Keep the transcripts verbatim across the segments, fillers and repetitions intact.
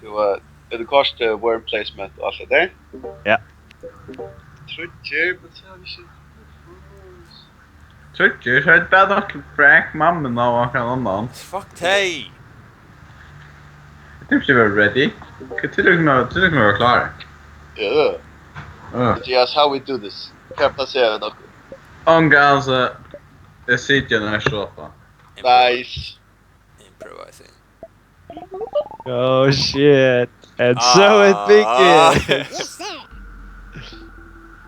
Og, eh, er det kort, eh, worm placement og alt det der? Ja. Tríggir, men så har vi ikke... Tríggir, so er tað bara nokk til Frank, mammuna og onkran annan. Fuck tey. Eg trúgvi ikki eg var ready. Hvat, tiløkini, tiløkini var klárir. Ja, Ja. but yes, how we do this. Kan jeg plassere noe? Onga, altso, eg siti í einari sofa. Nice. Improvising. Oh shit. And so it Ah. begins. Yes, sir.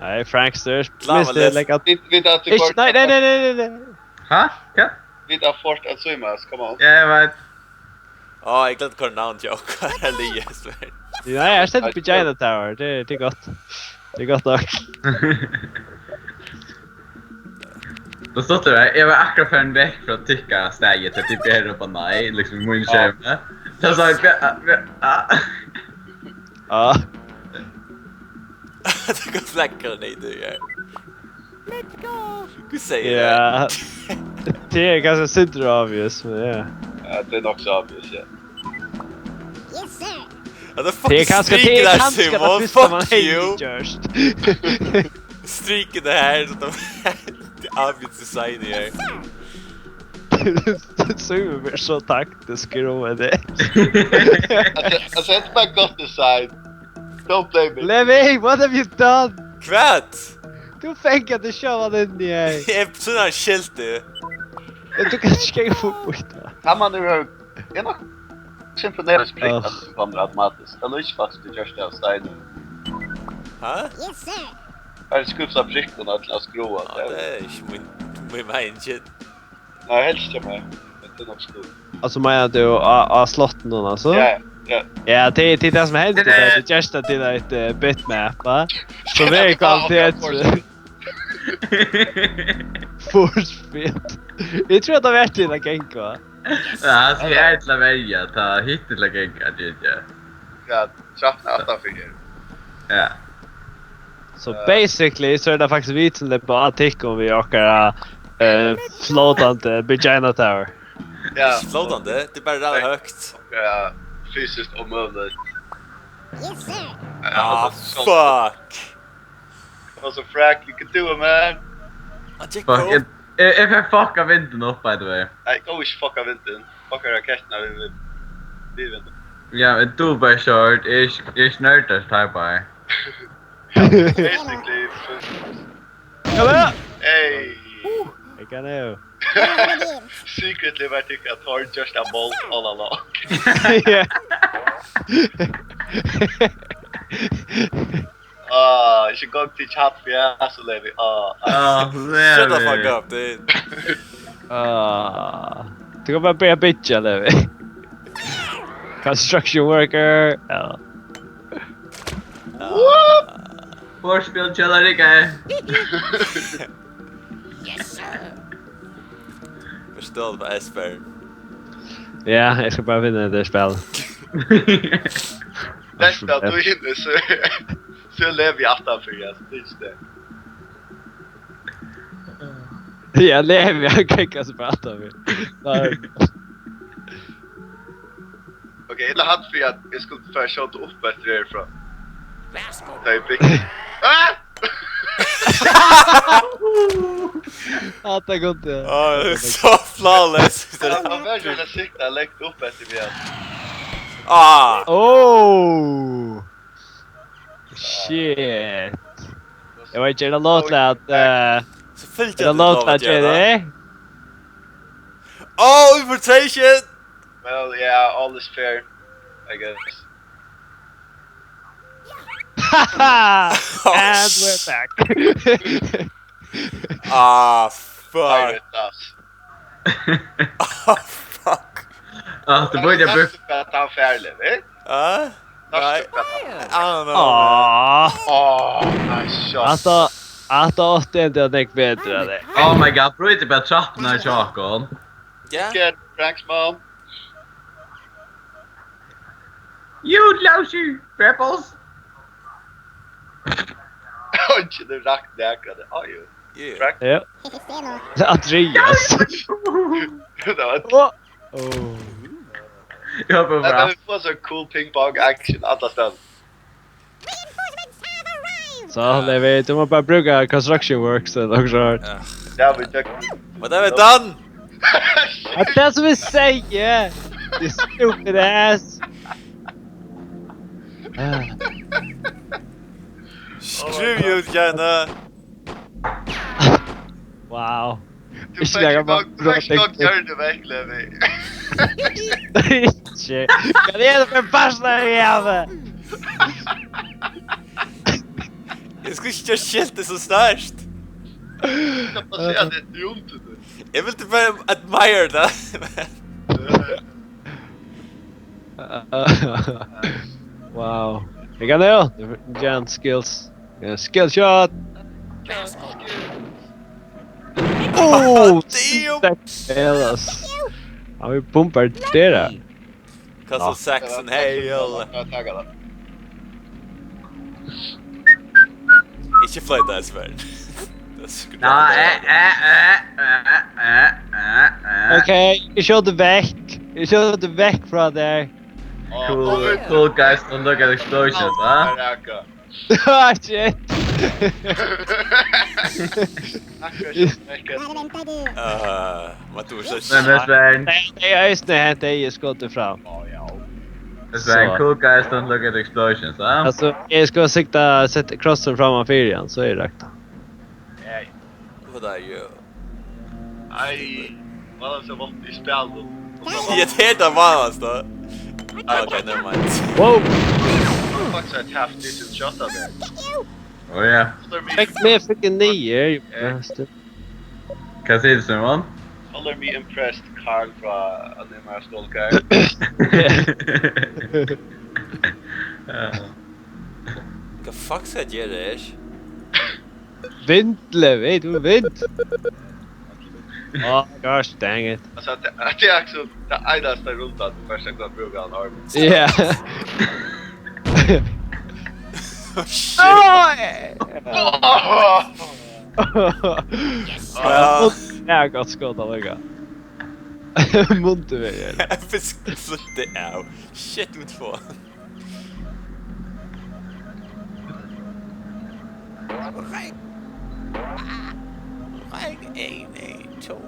Nei, Frankster. Klára Mister list. Like a... Vi, vi tar til Ikke, kort. nei, nei, nei, nei, nei, nei. Hæ? Hvat? Vi tar fort en swim, ass, come on. Ja, eg veit. Åh, jeg glemte hva navnet til okkara lier, spør. Nei, jeg har sett Vagina Tower. Det, det er godt. Det er godt nok. Tað stóð har, eg var akkurát farin vekk frá tykkara staði, til tit bera upp á nei, liksom, í mín skermi. So sa eg, be-, be-, ah. Ja. Du kan flagga nei, du, ja. Let's go. Hva sier Ja. Det er ganske synd og obvious, men ja. Ja, det er nok så obvious, ja. Yes, sir. Ja, det er Det er fucking kanskje, det stryker er der, kanskje det Simon. første man Fuck you. Gjørst. Stryker det her, så det er obvious design her. Så er vi så taktisk i rommet det. Altså, altså, det er bare godt design. Don't blame me. Levi, what have you done? Kvart! Du fikk at du skjøv han inn i ei. Jeg er sånn her skilt, du. Du kan ikke gå fort bort da. Kan man jo, jeg er nok simpelthen en spring, Åh. at det kommer automatisk. Det er ikke faktisk det gjørste av steinen. Hæ? Yes, sir. Er det skuffet av prikken og til å skru av Ja, det er ikke min, min mening. Nei, helst ikke meg. Men det er nok skru. Altså, mener du av, av slotten nå, altså? Ja, ja. Ja, det, det er det som hender, det er det gjørste til et uh, bitmap, va? Så det er kvalitet. Force field. Jeg tror at det har vært til å genke, va? Ja, so eg er til at velja, ta hitt til at genka, G G. Ja, trappene er utenfor her. Ja. Så basically så er det faktisk vi som løper av tikk om vi åker uh, floatande Vagina Tower. Ja, Ikke floatande, det er bare rett høyt. Ja, fysiskt omøvelig. Yes, sir. Ja, Ah, så- fuck. Og så Frank, you can do it, man. Han gikk Fuck, opp. eg, eg, eg fekk fucka vindin upp, by the way. Nei, gå ikke fucka vindin. Fucka rakettene, vi vil. Vi vil. Ja, men du bare short, eg, eg snørte, type by. Basically, så... Kom igjen! Hey! Jeg kan jo. Secretly var det ikke at har just a bolt all along. Ja. Ah, ikke gang til chat for jeg er så ledig. Ah, ah. Ja, det er Shut the vi. Fuck up, dude. Ah. Du kan bare be bitch, eller? Construction worker. Ja. Forspil, kjøla Rikard. Yes, sir. Forstå det på Esper. Ja, jeg skal bare vinne det spillet. Best at du er inne, så, så lever jeg aftenfor, ja. Så det er ikke det. Ja, Levi, han kan ikke prate om det. Nei. Ok, illa hatt for at jeg skulle få skjønt opp etter det herfra. Vær så god. Det er bygd. Ah! At det kom til. Åh, det er så flawless. Det var veldig sikta lengt opp etter meg. Ah! Oh! Shit. Jeg vet ikke, er det lov til at... eh, Selvfølgelig er det lov til at gjøre det? Oh, infiltration! Well, yeah, all is fair, I guess. Haha! And we're back. Ah, fuck. Pirate us. Ah, fuck. Ja, du burde ha brukt... At han ferdig, eh? Ah? Nei. Takk skal du ha. I don't know. Åh, Åh, nei, shot. at da... At da åtte en til at jeg bedre det. Oh my god, brøt bara trappene her, Jakob. Ja. Get Franks mom. You lousy rebels. Oi, ikke det rakt det akkurat. Oi, jo. Yeah. Frank. Ja. Ikke se nå. Andreas. Det var Åh. Oh. Eg hoppi bara. Vit fáa so cool ping pong action alla staðir. So, Levi, tú mást bara brúka construction works ella okkurt. Ja, vit tøkk. What have I done? At tað sum eg sigi! You stupid ass! Ah. Screw you, Jenna. Wow. Tú fekk nokk, tú fekk nokk hjørnið vekk, Levi. Ikki. Hvat er tað fyri bastar eg havi? Eg skal ikki gera skeltið so snart. Eg skal bara siga at tað er dumt, tú. Eg vildi bara admire tað. Wow. Eg kann tað, ja. Jan skills. Ja, skill shot. Oh, damn. Takk, Elas. Hann vil bombardera. Kasta Saxon, hey, yo. Ikki floyta, Espen. Nei, eh, eh, eh, eh, eh, eh, eh. Ok, eg skjóti vekk. Eg skjóti vekk frá tær. Cool, cool guys don't look at explosions, huh? Ah, shit. Uh, what was that? Men Espen. Nei, nei, eisini hent, eg skjóti fram. Espen, cool guys don't look at explosions, huh? Altso, eg skal sikta, seta crossen framman fyri hann, so er det rakt. What are you? Ei, var det så vondt i spillet? Ja, det er det var, altså. Ah, ok, never mind. Wow! Faktisk et half decent shot av det. Å ja. Fekk meg fucking niður, you bastard. Hva sier du, Simon? Holder me impressed, Carl fra Anima Stalker. Ja. Hva fuck skal jeg gjøre her? Vindle, veit du, vind. Oh gosh, dang it. Altså, det, det er ikke så, det er eneste rundt at du først kan bruke han arm. Yeah. Oh, shit. Åh! Ja. Det er godt skott, Allega. Munter vi gjør. Jeg beskriver det av. Shit, utfor. Regn. Regn, en, en, to.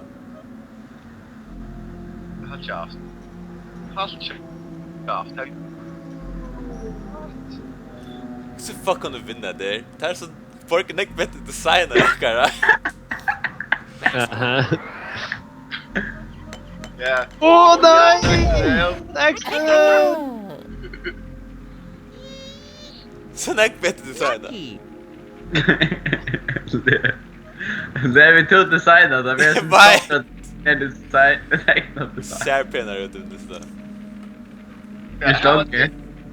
Hold kjeft. Hold kjeft. Her. Så fuck kan du vinne der? Det er sånn, folk er nok bedre design enn dere. Aha. Ja. Åh, nei! Ja. Excellent! Så nok bedre design da. Det, det er vi to designer, da vi er som Nei. Stolt, er det design, det er ikke noe design. Ser penere ut enn disse da. Ja, Ikke ok.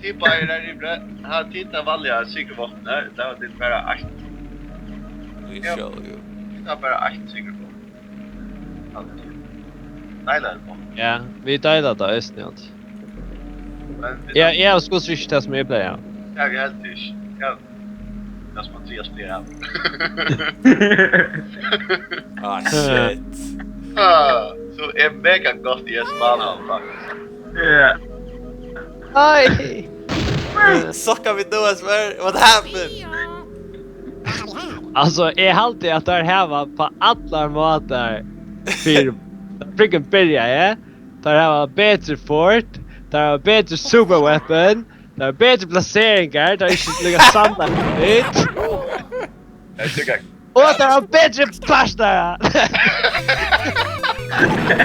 Tippa er der i bre. Her titta vanliga sikkervåpen der. Det var det bare akt. We show you. Det var bare akt sikkervåpen. Nei, nei, nei. Ja, vi deila tað eisini, ja. Men Ja, eg havi skoðað ikki tað sum eg playi. Ja, vi helt ikke. Ja. Det som Mathias blir av. Ah, shit. Ah, så er mega godt i Espana, faktisk. Ja. Nei! Suck, we do as well. What happened? Altso, eg haldi at teir hava á allar mátar fyri freaking byrja, ja? Teir hava betri fort, teir hava betri super weapon, teir hava betri plaseringar, teir eru ikki líka samla. Jeg tykker Og teir hava betri bastar!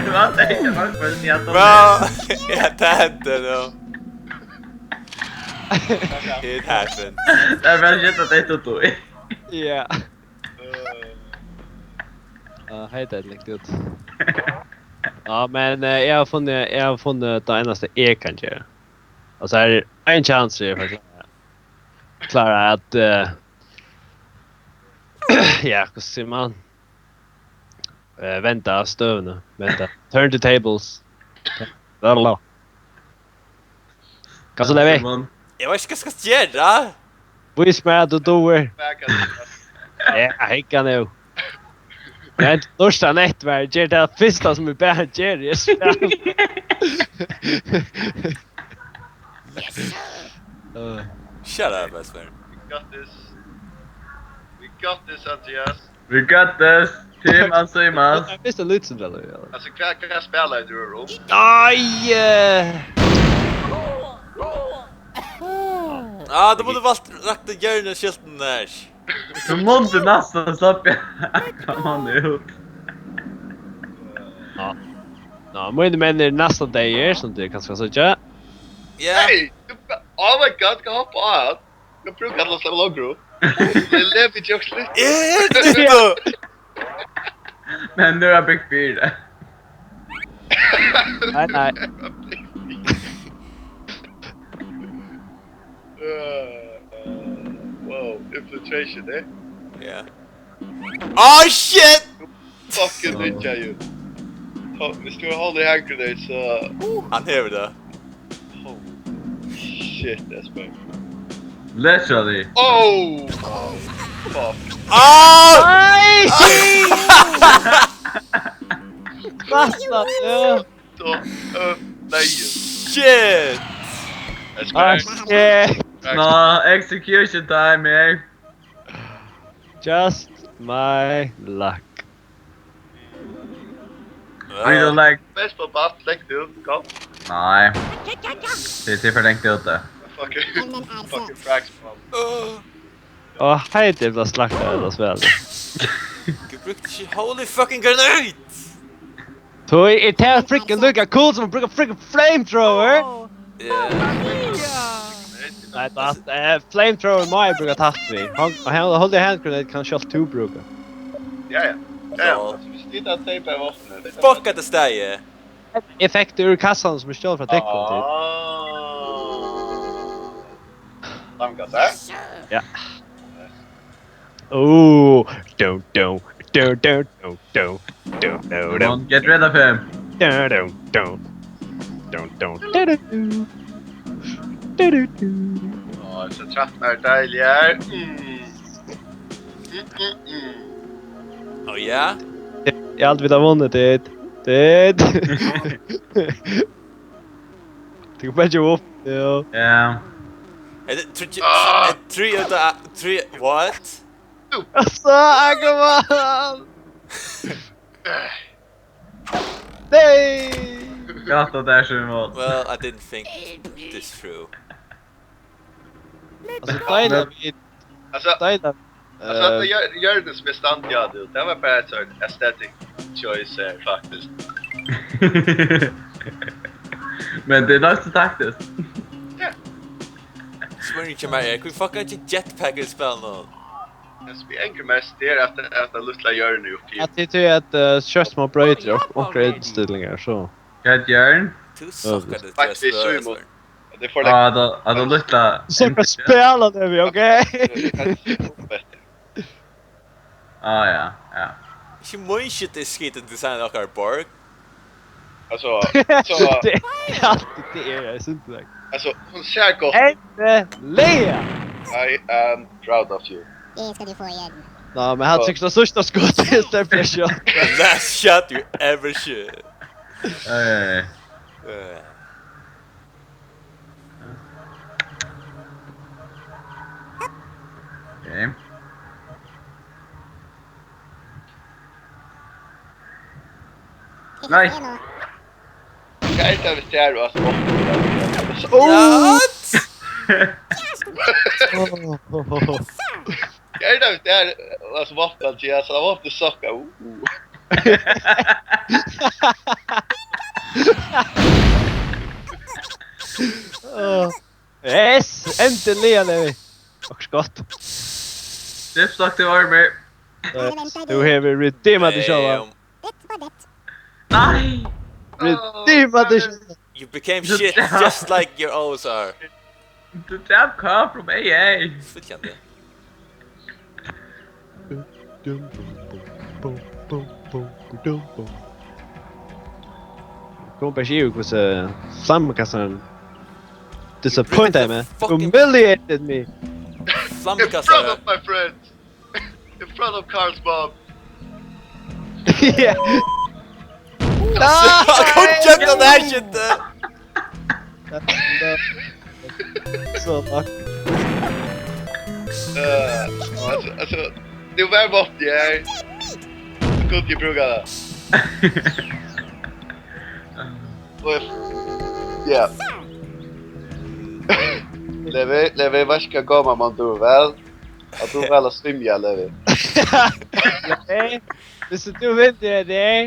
Hva er det ikke folk for å si at de Bro, ja, det hände nu. It happened. Det er bare shit at det er Toto. Ja. Ja, hei, det er likt ut. Ja, men eh, eg havi funnið, eg havi funnið tað einasta eg kann gera. Altso, her er ein chance eg faktiskt klára at eh, ja, hvat sigur man? Eh, venda støvuna, venda. Turn the tables. Bla, bla, bla. Hvat so, Levi? Simon. Jeg vet ikke hva jeg skal gjøre. Vís mær at tú dugir. Back at Ja, hygga nú. Men lurta nettverk, ger tað fyrsta sum eg bara ger, eg spæli. Yes, sir. Uh, Shut up, best friend. We got this. We got this, Andreas. We got this. Team Ansimas. Jeg visste litt som det, ja. Altså, hva, hva spiller du om? Ai! Eh. Ah, du burde valgt rett hjørneskilten der. Du måtte nesten slappe. Come on, dude. Ja. Nå, mine menn er nesten deg her, som du kanskje skal søke. Ja. Hey! Du, oh my god, hva hoppa av? Jeg bruker alle som logger. Det lever ikke også litt. Er det det? Men nu har jeg byggt fire. Nei, nei. Uh, wow, infiltration, eh? Ja. Oh shit! Fucking ninja, you. Hvis du har holy hand grenade, så... Han hevur tað. Holy shit, that's bad. Literally. Oh! Fuck. Ah! Ai! Basta, ja. Så, uh, nei. Shit! That's Ah, bad. Shit. Nå, execution time her. Just my luck. We don't like... Best på bat, legg det ut, kom. Nei. Det er til for lengt ute. Fucking, Men, men altså, fucking frags på ham. Uh, Og hei, det blir slakta av oss vel. Du brukte ikke holy fucking grenade! Tøy, er det freaking lukka cool som å bruke freaking flamethrower? Yeah. Nei, da, eh, flamethrower må jeg bruke tatt vi. Han, han, holy hand grenade kan selv to bruke. Ja, ja. Ja, ja. Så. Altså, hvis de tar tape av våpenet. Fuck at det stedet. Effekter ur kassan som er stjålet fra Dekkon til. Ah. Tanka seg. Ja. Oh, don't, don't, don't, don't, don't, don't, don't, don't, Come don't, on, get rid of him. don't, don't, don't, don't, don't, do, do, do. Do, do, do. Åh, så tratt med deilig her. Mm. Mm, mm, mm. Oh yeah? Jeg har aldri villet ha vunnet dit. Dit. Du kan bare jump opp. Ja. Ja. Er det tre, Ah! er tre ut av tre, what? Altså, Ackermann! Nei! Gata der, Simon. Well, I didn't think this through. Altså, deilig vi... Altså, Deilig. altså at Eh, hjør- hjørnet som er stand, ja, du, det var bare et sånt aesthetic choice her, faktisk. Men det er nok så taktisk. Spurning til meg er, hva fuck er ikke jetpack i spillet nå? Det som jeg angrer mest, det er at det, at det lille hjørnet er oppe i. at det er at uh, kjøtt må brøyte og, og innstillinger, så... Hva er det, Jørn? Du suck at det Faktisk, så imot. Det får Ja, like da, ja, da lukta... Så kan spela det vi, ok? Ah, ja, ja. Ikke mye shit er skit i designet av Borg. Altså, så, Det er alltid det er, jeg synes det. Altså, hun ser godt. Endelig! I am proud of you. Det skal du få igjen. Nå, men han tykker så størst av skudd i stedet for shot. The last shot you ever shoot. Oi, oi, oi. Uh, Ok. Nei. Hva er det, hvis det er, altså, våpen? What? Hva er det, hvis det er, altså, våpen, sier jeg, så våpen sukker. Uh. Åh. Yes! Endelig er det vi. Og skott. Destructive armor. Du har redeemed deg selv. Damn. Det var det. Nei! Redeemed deg selv. You became shit just like you always are. The damn car from A A. Fullstendig. Kom bare ikke i hvordan flammekasteren disappointed me. Fucking Humiliated me. In front Flammekastere. Of my friends. In front of Carl's mom. Yeah. Kom, kjøp den der shit! Eh. So takk. Eh, altso, altso, nú var vápnið her. Skuldi eg brúka tað? Og eg, ja. Levi, Levi, veitst tú hvat, gamal mann, tú ert væl. At tú ert væl at svimja, Levi. Hey, viss tú vinnur hetta her,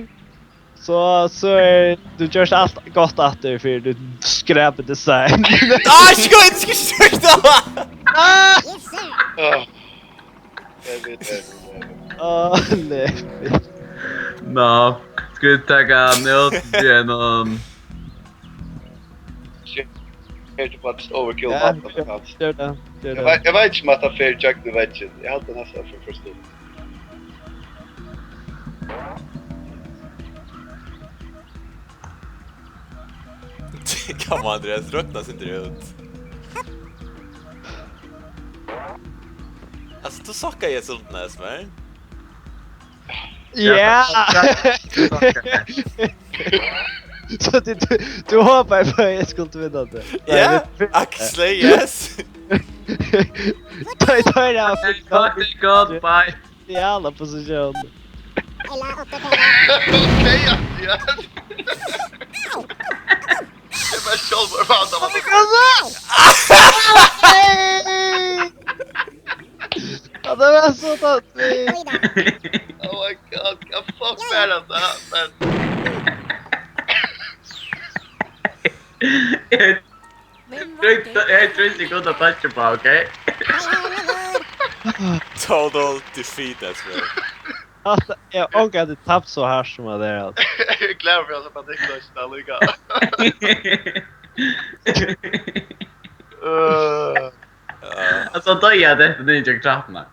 so, so er, tú gjørst alt gott aftur fyri tú skrapar design. Ah, skjót, skjót, skjót, skjót! Ah! Ah. Levi, Levi, Levi. Ah, Levi. Nå, skal vit taka hann út við einum Shit, er tað bara overkill? Ja, mat, ja, altso. Ger tað, ger tað. Eg veit, eg veit ikki um hatta fer ígjøgnum veggin. Eg haldi næstan, at fer fyrst út. Come on, Andreas, rokna sindur út. Altso, tú sokkaði eitt sindur, Esmer. Ja. Ja, ja, ja. So tú, tú, tú hopaði bara, at eg skuldi vinna tað? Ja, nei, vit, actually, yes. Tá, tá er tað, hey, gott, gott, bye. Ja, alla posisjon. Ok, ja, ja. Eg var sjálvur, var tað var. Hey! Ja, tað var so tað. Oh my God, hvat fuck var hatta? Men eg trýsti, eg trýsti ikki á touch bar, ok? Total defeat, Esmer. Altso, eg havi ongantíð tapt so hart sum at tað er, altso. Eg gleði meg, altso, at Niklas er líka. Øh. Ja. Altso, tá eg detti niður gjøgnum trappurnar.